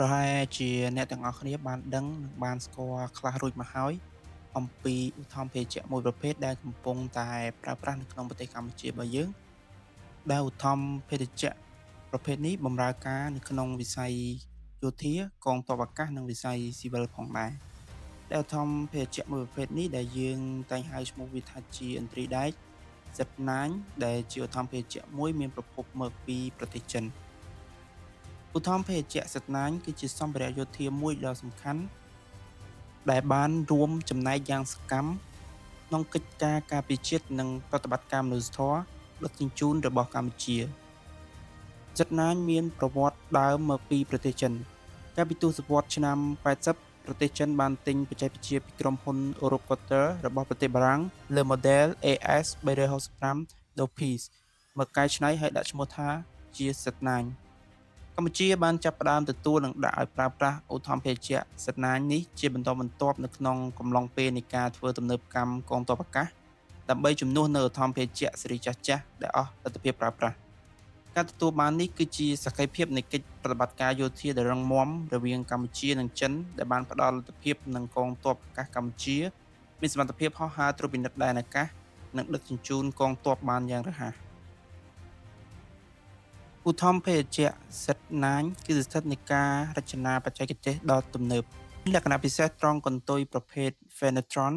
ប្រហែលជាអ្នកទាំងអស់គ្នាបានដឹងនិងបានស្គាល់ខ្លះរួចមកហើយអំពីឧទ្ធម្ភាគចក្រមួយប្រភេទដែលកំពុងតែប្រើប្រាស់នៅក្នុងប្រទេសកម្ពុជារបស់យើងដែលឧទ្ធម្ភាគចក្រប្រភេទនេះបម្រើការនៅក្នុងវិស័យយោធាកងទ័ពអាកាសនិងវិស័យស៊ីវិលផងដែរដែលឧទ្ធម្ភាគចក្រមួយប្រភេទនេះដែលយើងតែងហៅឈ្មោះវាថាជាឥន្ទ្រីដែក Z9 ដែលជាឧទ្ធម្ភាគចក្រមួយមានប្រភពមកពីប្រទេសចិន។ ឧទ្ធម្ភាគចក្រ Z9 គឺជាសម្ភារៈយោធាមួយដ៏សំខាន់ដែលបានរួមចំណែកយ៉ាងសកម្មក្នុងកិច្ចការការពារជាតិនិងប្រតិបត្តិការមនុស្សធម៌ដឹកជញ្ជូនរបស់កម្ពុជា Z9 មានប្រវត្តិដើមមកពីប្រទេសចិនកាលពីទសវត្សរ៍ឆ្នាំ80ប្រទេសចិនបានទិញបច្ចេកវិទ្យាពីក្រុមហ៊ុន Eurocopter របស់ប្រទេសបារាំងលើ model AS 365 Dauphine មកកែច្នៃហើយដាក់ឈ្មោះថាជា Z9 កម្ពុជាបានចាប់ផ្ដើមទទួលនិងដាក់ឲ្យប្រើប្រាស់ឧទ្ធម្ភាគចក្រ Z9 នេះជាបន្តបន្ទាប់នៅក្នុងកំឡុងពេលនៃការធ្វើទំនើបកម្មកងទ័ពអាកាសដើម្បីជំនួសនៅឧទ្ធម្ភាគចក្រស៊េរីចាស់ៗដែលអស់លទ្ធភាពប្រើប្រាស់ការទទួលបាននេះគឺជាសក្ខីភាពនៃកិច្ចប្រតិបត្តិការយោធាដ៏រឹងមាំរវាងកម្ពុជានិងចិនដែលបានផ្ដល់លទ្ធភាពនិងកងទ័ពអាកាសកម្ពុជាមានសមត្ថភាពហោះហើរត្រួតពិនិត្យដែនអាកាសនិងដឹកជញ្ជូនកងទ័ពបានយ៉ាងរហ័សឧទ្ធម្ភាគចក្រ Z9 គឺស្ថិតនៃការរចនាបច្ចេកទេសដ៏ទំនើបលក្ខណៈពិសេសត្រង់កន្ទុយប្រភេទ Phenetron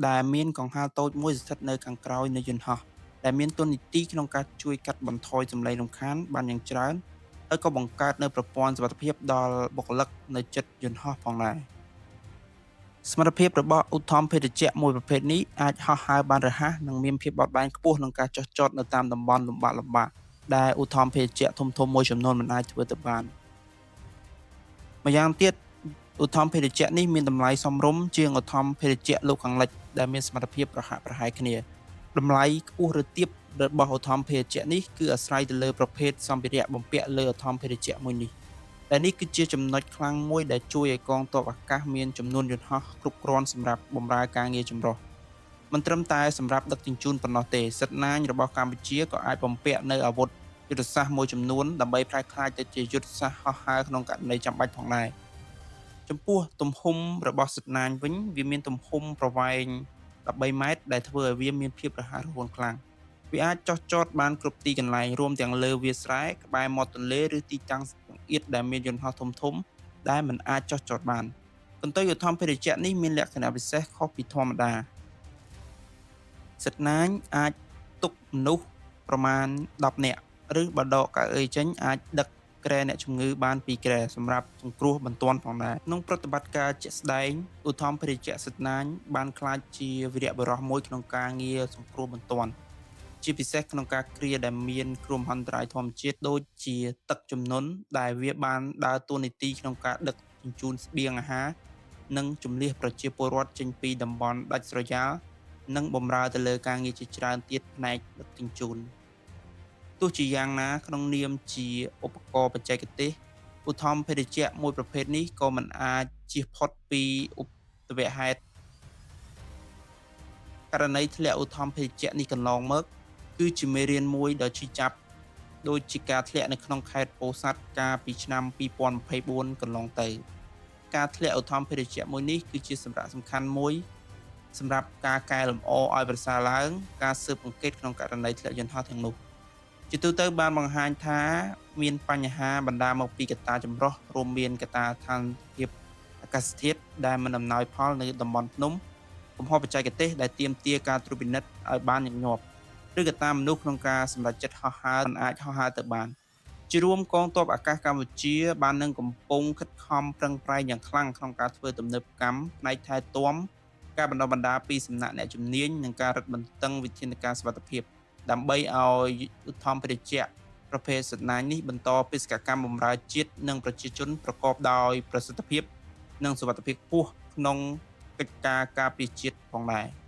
ដែលមានកង្ហារតូចមួយស្ថិតនៅខាងក្រោយនៃយន្តហោះដែលមានតួនាទីក្នុងការជួយកាត់បន្ថយសំឡេងរំខានបានយ៉ាងច្រើនហើយក៏បង្កើតនៅប្រព័ន្ធសុវត្ថិភាពដល់បុគ្គលិកនៅជិតយន្តហោះផងដែរសមត្ថភាពរបស់ឧទ្ធម្ភាគចក្រមួយប្រភេទនេះអាចហោះហើរបានរហ័សនិងមានភាពបត់បែនខ្ពស់ក្នុងការចុះចតនៅតាមតំបន់លំបាកៗដែលឧទ្ធម្ភាគចក្រធំៗមួយចំនួនមិនអាចធ្វើទៅបានម្យ៉ាងទៀតឧទ្ធម្ភាគចក្រនេះមានតម្លៃសមរម្យជាងឧទ្ធម្ភាគចក្រលោកខាងលិចដែលមានសមត្ថភាពប្រហាក់ប្រហែលគ្នាតម្លៃខ្ពស់ឬទាបរបស់ឧទ្ធម្ភាគចក្រនេះគឺអាស្រ័យទៅលើប្រភេទសម្ភារៈបំពាក់លើឧទ្ធម្ភាគចក្រមួយនេះដែលនេះគឺជាចំណុចខ្លាំងមួយដែលជួយឲ្យកងទ័ពអាកាសមានចំនួនយន្តហោះគ្រប់គ្រាន់សម្រាប់បម្រើការងារចម្រុះមិនត្រឹមតែសម្រាប់ដឹកជញ្ជូនប៉ុណ្ណោះទេ Z9 របស់កម្ពុជាក៏អាចបំពាក់នៅអាវុធយុទ្ធសាស្ត្រមួយចំនួនដើម្បីប្រែក្លាយទៅជាយុទ្ធសាស្ត្រហោះហើរក្នុងករណីចាំបាច់ផងដែរចំពោះទំហំរបស់ Z9 វិញវាមានទំហំប្រវែង13ម៉ែត្រដែលធ្វើឲ្យវាមានភាពរហ័សរហួនខ្លាំងវាអាចចុះចតបានគ្រប់ទីកន្លែងរួមទាំងលើវាលស្រែក្បែរមាត់ទន្លេឬទីតាំងចង្អៀតដែលមានយន្តហោះធំៗដែលមិនអាចចុះចតបានកន្ទុយឧទ្ធម្ភាគចក្រនេះមានលក្ខណៈពិសេសខុសពីធម្មតា Z9 អាចទុកមនុស្សប្រមាណ10នាក់ឬបើដកកៅអីចេញអាចដឹកគ្រែអ្នកជំងឺបាន2គ្រែសម្រាប់សង្គ្រោះបន្ទាន់ផងដែរក្នុងប្រតិបត្តិការជាក់ស្ដែងឧទ្ធម្ភាគចក្រ Z9 បានក្លាយជាវីរបុរសមួយក្នុងការងារសង្គ្រោះបន្ទាន់ជាពិសេសក្នុងការគ្រាដែលមានគ្រោះមហន្តរាយធម្មជាតិដូចជាទឹកជំនន់ដែលវាបានដើរតួនាទីក្នុងការដឹកជញ្ជូនស្បៀងអាហារនិងជម្លៀសប្រជាពលរដ្ឋចេញពីតំបន់ដាច់ស្រយាលនិងបម្រើទៅលើការងារជាច្រើនទៀតផ្នែកដឹកជញ្ជូនទោះជាយ៉ាងណាក្នុងនាមជាឧបករណ៍បច្ចេកទេសឧទ្ធម្ភាគចក្រមួយប្រភេទនេះក៏មិនអាចជៀសផុតពីឧបទ្ទវហេតុករណីធ្លាក់ឧទ្ធម្ភាគចក្រនេះកន្លងមកគឺជាមេរៀនមួយដ៏ឈឺចាប់ដូចជាការធ្លាក់នៅក្នុងខេត្តពោធិ៍សាត់កាលពីឆ្នាំ2024កន្លងទៅការធ្លាក់ឧទ្ធម្ភាគចក្រមួយនេះគឺជាសម្រាប់សំខាន់មួយសម្រាប់ការកែលម្អឲ្យប្រសើរឡើងការស៊ើបអង្កេតក្នុងករណីធ្លាក់យន្តហោះទាំងនោះជាទូទៅបានបង្ហាញថាមានបញ្ហាបណ្ដាលមកពីកត្តាចម្រុះរួមមានកត្តាស្ថានភាពអាកាសធាតុដែលមិនអំណោយផលនៅតំបន់ភ្នំកំហុសបច្ចេកទេសដែលទាមទារការត្រួតពិនិត្យឲ្យបានញឹកញាប់ឬកត្តាមនុស្សក្នុងការសម្រេចចិត្តហោះហើរមិនអាចហោះហើរទៅបានជារួមកងទ័ពអាកាសកម្ពុជាបាននឹងកំពុងខិតខំប្រឹងប្រែងយ៉ាងខ្លាំងក្នុងការធ្វើទំនើបកម្មផ្នែកថែទាំការបណ្ដុះបណ្ដាលពីសំណាក់អ្នកជំនាញនិងការរឹតបន្តឹងវិធានការសុវត្ថិភាពដើម្បីឲ្យឧទ្ធម្ភាគចក្រប្រភេទ Z9 នេះបន្តបេសកកម្មបម្រើជាតិនិងប្រជាជនប្រកបដោយប្រសិទ្ធភាពនិងសុវត្ថិភាពខ្ពស់ក្នុងកិច្ចការការពារជាតិផងដែរ។